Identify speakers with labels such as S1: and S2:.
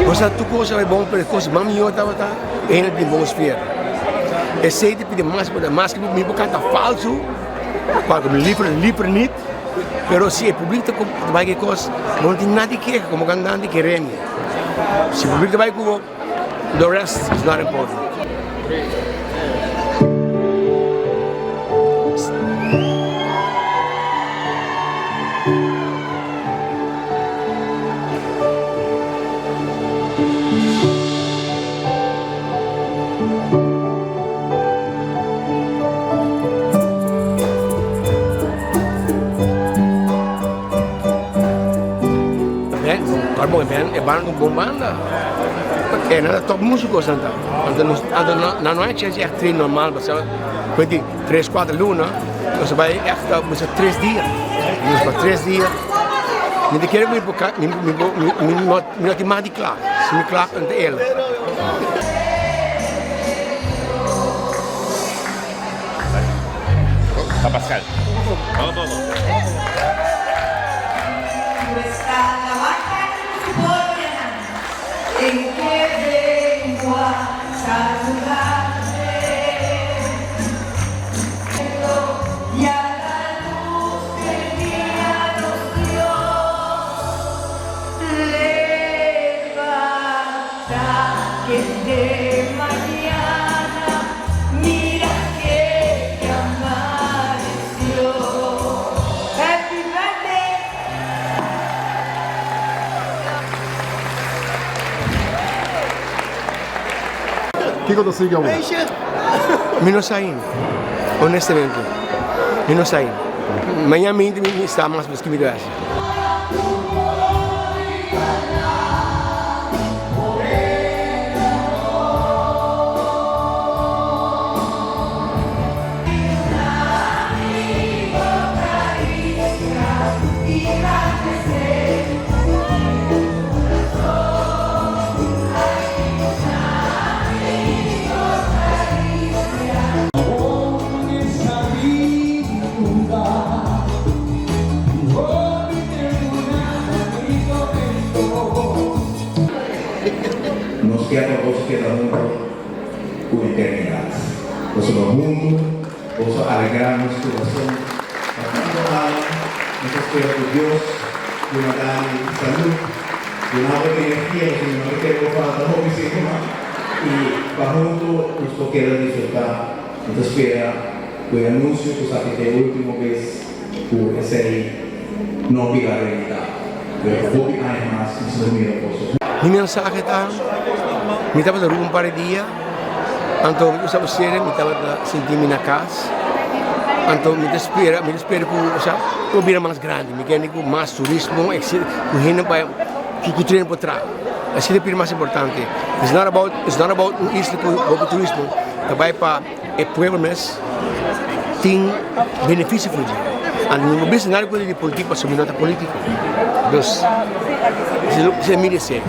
S1: Bo sa tur kos a bai bon pero e kos mas mihó tabata e hende tin bon sfera. Esei ta pidi mas importante, maske mi por kanta falsu, kual ku mi liber liber nit, pero si e publiko ta bai ku e kos bo no tin nada di keha komo kantante kere mi. Si publiko ta bai ku bo, the rest is not important. E banda un bon banda. E nan ta top musicos nan ta. Anto nos anto nan no a chance echt train normal pasobra despues di tres cuatro luna nos a bai echt bisa tres dia. Nos pa tres dia. Mi ta kere mi por mi mi mi no tin mas di kla. Si mi kla anto el.
S2: Pa Pascal.
S3: Kiko ta sigui awor?
S1: Mi no sa ainda, honestamente mi no sa ainda. Mañana mi mi sa mas mes ki mi ta hasi.
S4: Nos kier pa boso keda hunto ku eternidat. Pasobra hunto boso alegrá nos kurason pa tantu aña. Nos ta spera ku Dios duna Dani salud, duna bo energia pasobra mi no ta kere bo falta hopi sima i pa hunto nos por keda disfrutá. Mi ta spera ku e anunsio ku sa ki ta e ultimo bes ku esei no bira realidat, pero pa hopi aña mas nos lo mira boso.
S1: Mi mensahe ta, mi tabata ruba un par di dia, anto mi kusaba sere, mi tabata sinti mi na kas, anto mi ta spera, mi ta spera ku osea ku a bira mas grandi, mi kende ku mas turismo, etcetera, ku hende bai, ku tren por traha, esei ta e mas importante, it's not about, it's not about un isla ku hopi turismo, ta bai pa e pueblo mes tin beneficio for dje. Anto mi no bisa nada di politica pasobra mi no ta politico. Dus, esei mi deseo.